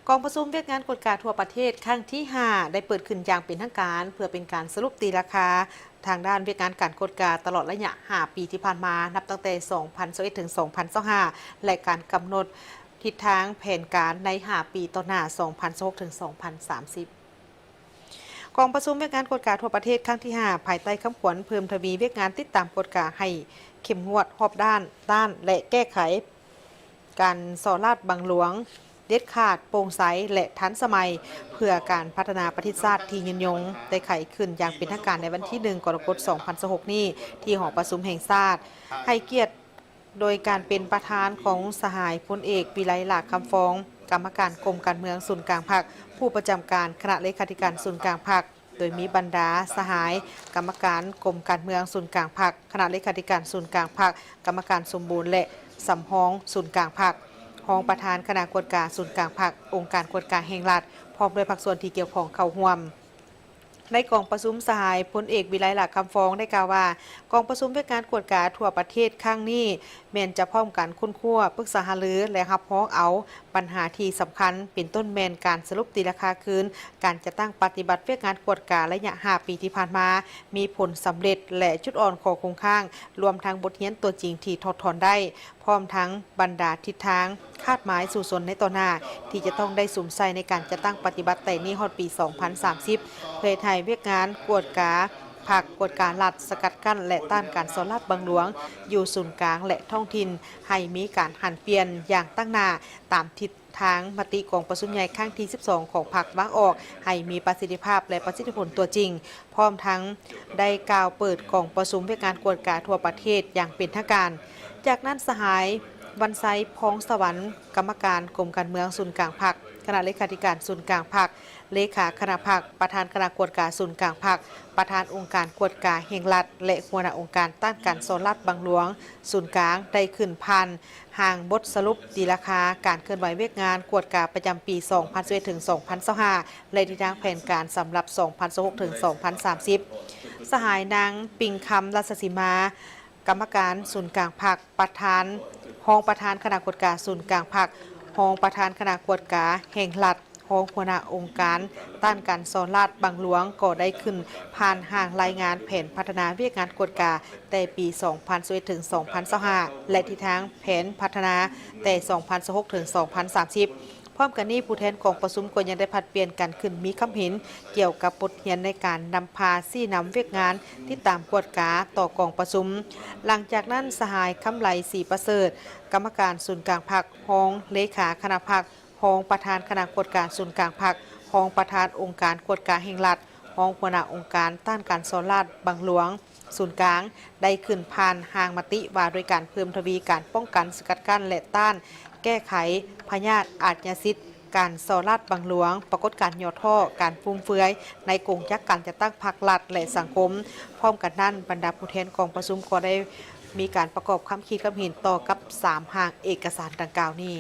ກອງປະຊຸມວຽກງານກວດກາທົ່ວປະເທດຄັ້ງທີຫ້າ ໄດ້ເປີດຂຶ້ນຢ່າງເປັນທາງການ ເພື່ອເປັນການສະຫຼຸບຕີລາຄາທາງດ້ານວຽກງານການກວດກາຕະຫຼອດໄລຍະຫ້າປີທີ່ຜ່ານມາ ນັບຕັ້ງແຕ່ສອງພັນຊາວເອັດ ເຖິງ ສອງພັນຊາວຫ້າ ແລະ ການກຳນົດທິດທາງແຜນການໃນຫ້າປີຕໍ່ໜ້າ ສອງພັນຊາວຫົກ ເຖິງ ສອງພັນສາມສິບ. ກອງປະຊຸມວຽກງານກວດກາທົ່ວປະເທດຄັ້ງທີຫ້າ ພາຍໃຕ້ຄຳຂວັນເພີ່ມທະວີວຽກງານຕິດຕາມກວດກາໃຫ້ເຂັ້ມງວດ, ຮອບດ້ານ, ຕ້ານ ແລະ ແກ້ໄຂການສໍ້ລາດບັງຫຼວງ, ເດັດຂາດ, ໂປ່ງໃສ ແລະ ທັນສະໄໝ ເພື່ອການພັດທະນາປະເທດຊາດທີ່ຍືນຍົງ ໄດ້ໄຂຂຶ້ນຢ່າງເປັນທາງການໃນວັນທີໜຶ່ງ ກໍລະກົດ ສອງພັນຊາວຫົກນີ້ ທີ່ຫໍປະຊຸມແຫ່ງຊາດ. ໃຫ້ກຽດ ໂດຍການເປັນປະທານຂອງສະຫາຍພົນເອກ ວິໄລ ຫຼ້າຄຳຟອງ ກຳມະການກົມການເມືອງສູນກາງພັກ, ຜູ້ປະຈຳການຄະນະເລຂາທິການສູນກາງພັກ, ໂດຍມີບັນດາສະຫາຍກຳມະການກົມການເມືອງສູນກາງພັກ, ຄະນະເລຂາທິການສູນກາງພັກ, ກຳມະການສົມບູນ ແລະ ສຳຮອງສູນກາງພັກ, ຮອງປະທານຄະນະກວດກາສູນກາງພັກ, ອົງການກວດກາແຫ່ງລັດ ພ້ອມດ້ວຍພາກສ່ວນທີ່ກ່ຽວຂ້ອງເຂົ້າຮ່ວມ. ໃນກອງປະຊຸມ, ສະຫາຍພົນເອກ ວິໄລ ຫຼ້າຄຳຟອງ ໄດ້ກ່າວວ່າ ກອງປະຊຸມວຽກງານກວດກາທົ່ວປະເທດຄັ້ງນີ້ ແມ່ນຈະພ້ອມກັນຄົ້ນຄວ້າ, ປຶກສາຫາລື ແລະ ຮັບຮອງເອົາບັນຫາທີ່ສຳຄັນ, ເປັນຕົ້ນແມ່ນການສະຫຼຸບຕີລາຄາຄືນການຈັດຕັ້ງປະຕິບັດວຽກງານກວດກາໄລຍະຫ້າປີທີ່ຜ່ານມາ ມີຜົນສຳເລັດ ແລະ ຈຸດອ່ອນ, ຂໍ້ຄົງຄ້າງ, ລວມທັງບົດຮຽນຕົວຈິງທີ່ຖອດຖອນໄດ້. ພ້ອມທັງບັນດາທິດທາງຄາດໝາຍສູ້ຊົນໃນຕໍ່ໜ້າ ທີ່ຈະຕ້ອງໄດ້ສຸມໃສ່ໃນການຈັດຕັ້ງປະຕິບັດແຕ່ນີ້ຮອດປີສອງພັນສາມສິບ ເພື່ອເຮັດໃຫ້ວຽກງານກວດກາພັກ, ກວດກາລັດ, ສະກັດກັ້ນ ແລະ ຕ້ານການສໍ້ລາດບັງຫຼວງ ຢູ່ສູນກາງ ແລະ ທ້ອງຖິ່ນ ໃຫ້ມີການຫັນປ່ຽນຢ່າງຕັ້ງໜ້າ ຕາມທິດທາງມະຕິກອງປະຊຸມໃຫຍ່ຄັ້ງທີສິບສອງຂອງພັກວາງອອກ ໃຫ້ມີປະສິດທິພາບ ແລະ ປະສິດທິຜົນຕົວຈິງ. ພ້ອມທັງໄດ້ກ່າວເປີດກອງປະຊຸມວຽກງານກວດກາທົ່ວປະເທດຢ່າງເປັນທາງການ. ຈາກນັ້ນ ສະຫາຍ ວັນໄຊ ພອງສະຫວັນ ກຳມະການກົມການເມືອງສູນກາງພັກ, ຄະນະເລຂາທິການສູນກາງພັກ, ເລຂາຄະນະພັກ, ປະທານຄະນະກວດກາສູນກາງພັກ, ປະທານອົງການກວດກາແຫ່ງລັດ ແລະ ຫົວໜ້າອົງການຕ້ານການສໍ້ລາດບັງຫຼວງສູນກາງ ໄດ້ຂຶ້ນຜ່ານຮ່າງບົດສະຫຼຸບຕີລາຄາການເຄື່ອນໄຫວວຽກງານກວດກາປະຈຳປີສອງພັນຊາວເອັດ ເຖິງ ສອງພັນຊາວຫ້າ ແລະ ທິດທາງແຜນການສຳລັບສອງພັນຊາວຫົກ ເຖິງ ສອງພັນສາມສິບ. ສະຫາຍ ນາງ ປິງຄຳ ລັດສະສີມາ ກຳມະການສູນກາງພັກ, ປະທານ, ຮອງປະທານຄະນະກວດກາສູນກາງພັກ, ຮອງປະທານຄະນະກວດກາແຫ່ງລັດ, ຮອງຫົວໜ້າອົງການຕ້ານການສໍ້ລາດບັງຫຼວງ ກໍໄດ້ຂຶ້ນຜ່ານຮ່າງລາຍງານແຜນພັດທະນາວຽກງານກວດກາແຕ່ປີສອງພັນຊາວເອັດ ເຖິງ ສອງພັນຊາວຫ້າ ແລະ ທິດທາງແຜນພັດທະນາແຕ່ສອງພັນຊາວຫົກ ເຖິງ ສອງພັນສາມສິບ. ພ້ອມກັນນີ້, ຜູ້ແທນກອງປະຊຸມກໍຍັງໄດ້ຜັດປ່ຽນກັນຂຶ້ນມີຄຳເຫັນກ່ຽວກັບບົດຮຽນໃນການນຳພາຊີ້ນຳວຽກງານຕິດຕາມກວດກາຕໍ່ກອງປະຊຸມ. ຫຼັງຈາກນັ້ນ, ສະຫາຍ ຄຳໄຫຼ ສີປະເສີດ ກຳມະການສູນກາງພັກ, ຮອງເລຂາຄະນະພັກ, ຮອງປະທານຄະນະກວດກາສູນກາງພັກ, ຮອງປະທານອົງການກວດກາແຫ່ງລັດ, ຮອງຫົວໜ້າອົງການຕ້ານການສໍ້ລາດບັງຫຼວງສູນກາງ ໄດ້ຂຶ້ນຜ່ານຮ່າງມະຕິວ່າດ້ວຍການເພີ່ມທະວີການປ້ອງກັນ, ສະກັດກັ້ນ ແລະ ຕ້ານແກ້ໄຂພະຍາດອາຊຍາສິດ, ການສໍ້ລາດບັງຫຼວງ, ປາກົດການຫຍໍ້ທໍ້, ການຟຸມເຟືອຍໃນກົງຈັກການຈັດຕັ້ງພັກ, ລັດ ແລະ ສັງຄົມ. ພ້ອມກັນນັ້ນ, ບັນດາຜູ້ແທນກອງປະຊຸມກໍໄດ້ມີການປະກອບຄຳຄິດຄຳເຫັນຕໍ່ກັບສາມຮ່າງເອກະສານດັ່ງກ່າວນີ້.